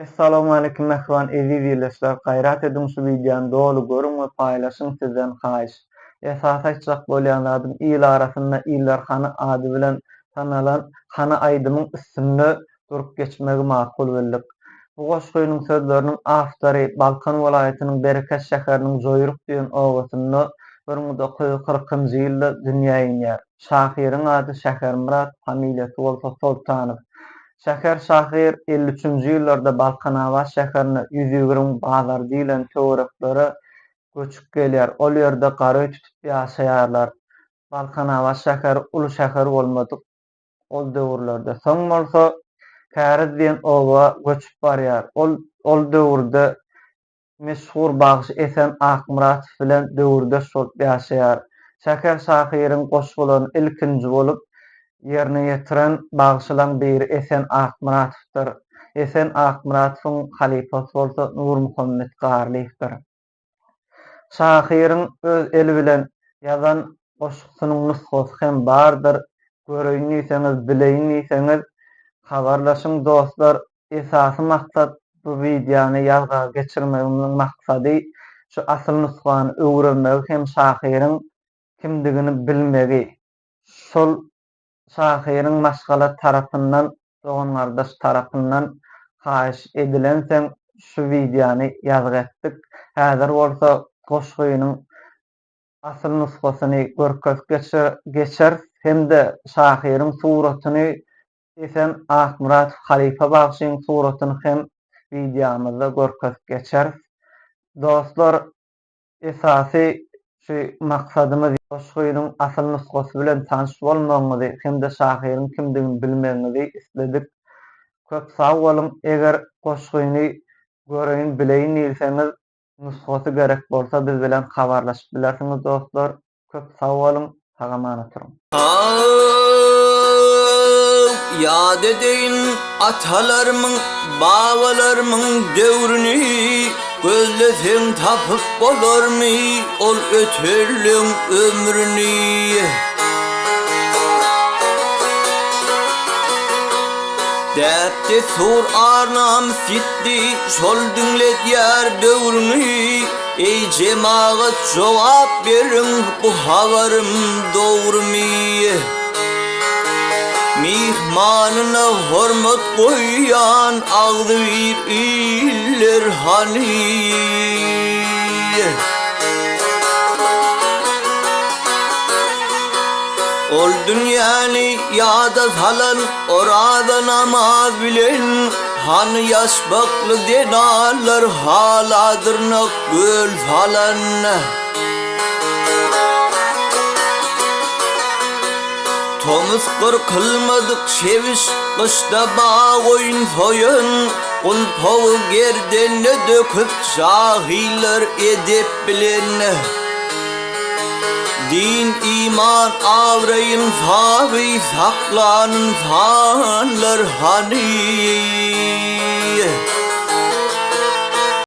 Essalawmaleýkim mähriban eziz ildeşler gaýrat ediň şu wideony doly görüň we paýlaşyň sizden haýyş. Esasy aýtjak bolýan zadym il arasynda Iller hany ady bilen tanalan Hany aýdymyň üstünde durup geçmegi makul bildik. Bu goşgynyň sözleriniň awtory Balkan welaýatynyň Bereket şäheriniň Joýruk diýen obasynda 1940-njy ýylda dünýä inýär. Şahyryň ady Şähermyrat, familiýasy bolsa Soltanow. Şäher şahyr 53-nji ýyllarda Balkanabat şäherine 120 bazar diýlen töwereklere göçüp gelýär. Ol ýerde garaöý tutup ýaşaýarlar. Balkanabat şäheri uly şäher bolmadyk ol döwürlerde. Soň bolsa Käriz diýen oba göçüp barýar. Ol ol döwürde meşhur bagşy Esen Akmyratow bilen döwürdeş bolup ýaşaýar. Şäher şahyryň goşgularyny ilkinji bolup ýerine ýetiren bagşylaň biri Esen Akmyratowdyr. Esen Akmyratowyň halypasy bolsa Nurmuhammet Garlyýewdir. Şahyryň öz eli bilen ýazan goşgusynyň nusgasy hem bardyr. Göreýin diýseňiz, bileýin diýseňiz, habarlaşyň dostlar. Esasy maksat bu wideony ýazga geçirmegimiziň maksady şu asyl nusgany öwrenmegi hem şahyryň kimdigini bilmegi. Şol şahyryň maşgala tarapyndan dogan-gardaş tarapyndan haýyş edilenseň şu wideony ýazgy etdik. Häzir bolsa goşgynyň asyl nusgasyny görkezip geçeris hem-de şahyryň suratyny Esen Akmyratow halypa bagşyň suratyny hem wideomyzda görkezip geçeris. Dostlar esasy şu maksadymyz goşgynyň asyl nusgasy bilen tanyş bolmagyňyzy hem-de şahyryň kimdigini bilmegiňizi isledik. Köp sag boluň eger goşgyny göreýin bileýin diýseňiz Nusgasy gerek bolsa biz bilen habarlaşyp bilersiňiz dostlar. Köp sag boluň, sag-aman oturyň. Ýat edeýin atalarymyň, babalarymyň döwrüni, Gözleseň tapyp bolarmy ol ötenleň ömrüni. Däp-dessur ar-namys ýitdi, şol diňledýär böwrüňi. Eý, jemagat, jogap beriň, bu habarym dogrumy? Myhmanyna hormat goýýan agzybir iller hany? Ol dünýäni ýada salan Oraza namaz bilen hany ýaşmakly zenanlar hala dyrnak göl salan. Tomus gyrkylmadyk şebiş gyşda bagoýun soýan gulpagy gerdenine döküp jahyllar edep bilen. Din iman abraý ynsaby saklan ynsanlar hany?